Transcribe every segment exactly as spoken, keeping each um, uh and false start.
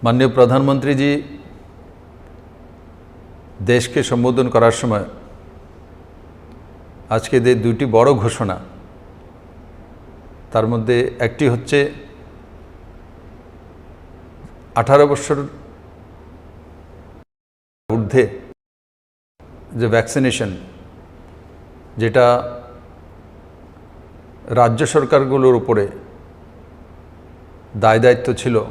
মাননীয় প্রধানমন্ত্রীজি দেশকে সম্বোধন করার সময় আজকে যে দুইটি বড় ঘোষণা, তার মধ্যে একটি হচ্ছে আঠারো বছর ঊর্ধ্বে যে ভ্যাকসিনেশন, যেটা রাজ্য সরকারগুলোর উপরে দায় দায়িত্ব ছিল,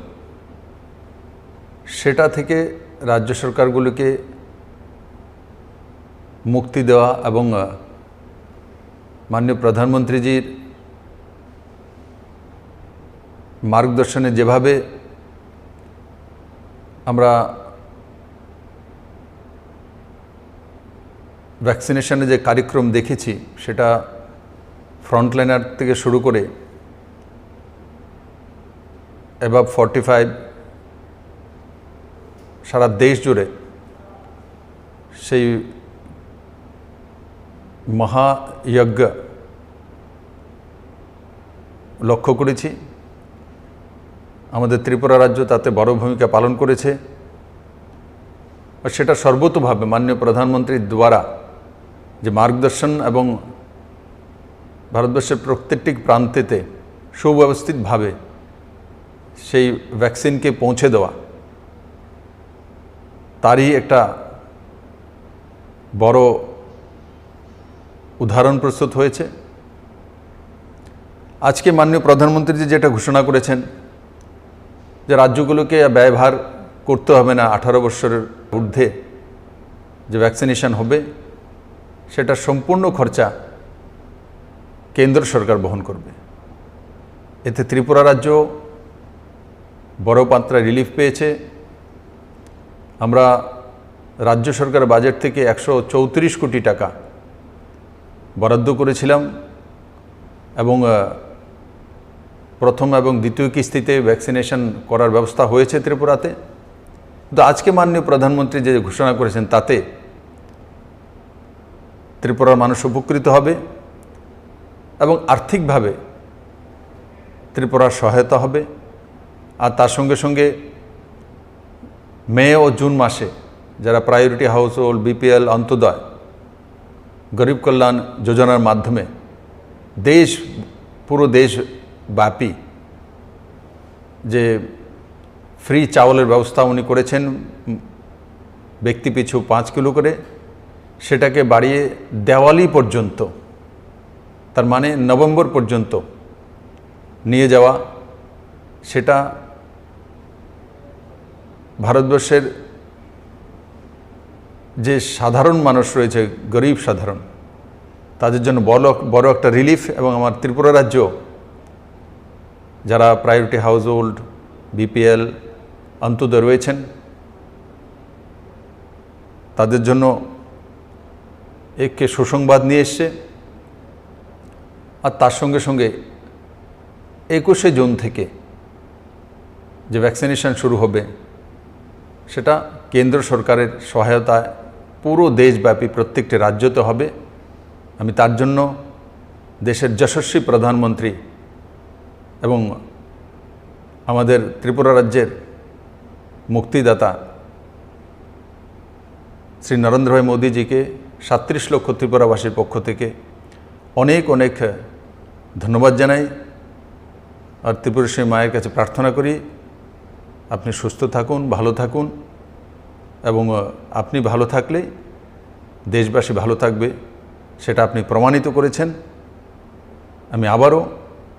সেটা থেকে রাজ্য সরকারগুলোকে মুক্তি দেওয়া এবং, আহ, মাননীয় প্রধানমন্ত্রীজির মার্গদর্শনে যেভাবে আমরা ভ্যাকসিনেশনের যে কার্যক্রম দেখেছি, সেটা ফ্রন্টলাইনার থেকে শুরু করে অ্যাবাভ ফর্টি ফাইভ, সারা দেশ জুড়ে সেই মহাযজ্ঞ লক্ষ্য করেছি। আমাদের ত্রিপুরা রাজ্য তাতে বড় ভূমিকা পালন করেছে। আর সেটা সর্বতোভাবে মাননীয় প্রধানমন্ত্রীর দ্বারা যে মার্গদর্শন এবং ভারতবর্ষের প্রত্যেকটি প্রান্তেতে সুব্যবস্থিতভাবে সেই ভ্যাকসিনকে পৌঁছে দেওয়া, তারই একটা বড় উদাহরণ প্রস্তুত হয়েছে। আজকে মাননীয় প্রধানমন্ত্রীজি যেটা ঘোষণা করেছেন যে রাজ্যগুলোকে ব্যয়ভার করতে হবে না, আঠারো বছরের ঊর্ধ্বে যে ভ্যাকসিনেশন হবে, সেটা সম্পূর্ণ খরচা কেন্দ্র সরকার বহন করবে। এতে ত্রিপুরা রাজ্য বড় মাত্রায় রিলিফ পেয়েছে। আমরা রাজ্য সরকারের বাজেট থেকে একশো চৌত্রিশ কোটি টাকা বরাদ্দ করেছিলাম এবং, আহ, প্রথম এবং দ্বিতীয় কিস্তিতে ভ্যাকসিনেশন করার ব্যবস্থা হয়েছে ত্রিপুরাতে। কিন্তু আজকে মাননীয় প্রধানমন্ত্রী যে ঘোষণা করেছেন, তাতে ত্রিপুরার মানুষ উপকৃত হবে এবং আর্থিকভাবে ত্রিপুরার সহায়তা হবে। আর তার সঙ্গে সঙ্গে মে ও জুন মাসে যারা প্রায়োরিটি হাউসহোল্ড, বিপিএল, অন্ত্যোদয়, গরিব কল্যাণ যোজনার মাধ্যমে দেশ, পুরো দেশব্যাপী যে ফ্রি চাউলের ব্যবস্থা উনি করেছেন, উম, ব্যক্তি পিছু পাঁচ কিলো করে, সেটাকে বাড়িয়ে দেওয়ালি পর্যন্ত, তার মানে নভেম্বর পর্যন্ত নিয়ে যাওয়া, সেটা ভারতবর্ষের যে সাধারণ মানুষ রয়েছে, গরিব সাধারণ, তাদের জন্য বড়, বড় একটা রিলিফ। এবং আমার ত্রিপুরা রাজ্য যারা প্রায়োরিটি হাউসহোল্ড, বিপিএল, অন্ত্যোদয় রয়েছেন, তাদের জন্য একে সুসংবাদ নিয়ে এসছে। আর তার সঙ্গে সঙ্গে একুশে জুন থেকে যে ভ্যাকসিনেশন শুরু হবে, সেটা কেন্দ্র সরকারের সহায়তায় পুরো দেশব্যাপী প্রত্যেকটি রাজ্যতে হবে। আমি তার জন্য দেশের যশস্বী প্রধানমন্ত্রী এবং আমাদের ত্রিপুরা রাজ্যের মুক্তিদাতা শ্রী নরেন্দ্র ভাই মোদীজিকে সাতত্রিশ লক্ষ ত্রিপুরাবাসীর পক্ষ থেকে অনেক অনেক ধন্যবাদ জানাই। আর ত্রিপুরেশ্বরী মায়ের কাছে প্রার্থনা করি, আপনি সুস্থ থাকুন, ভালো থাকুন, এবং, আহ, আপনি ভালো থাকলে দেশবাসী ভালো থাকবে, সেটা আপনি প্রমাণিত করেছেন। আমি আবারও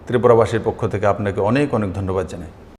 ত্রিপুরাবাসীর পক্ষ থেকে আপনাকে অনেক অনেক ধন্যবাদ জানাই।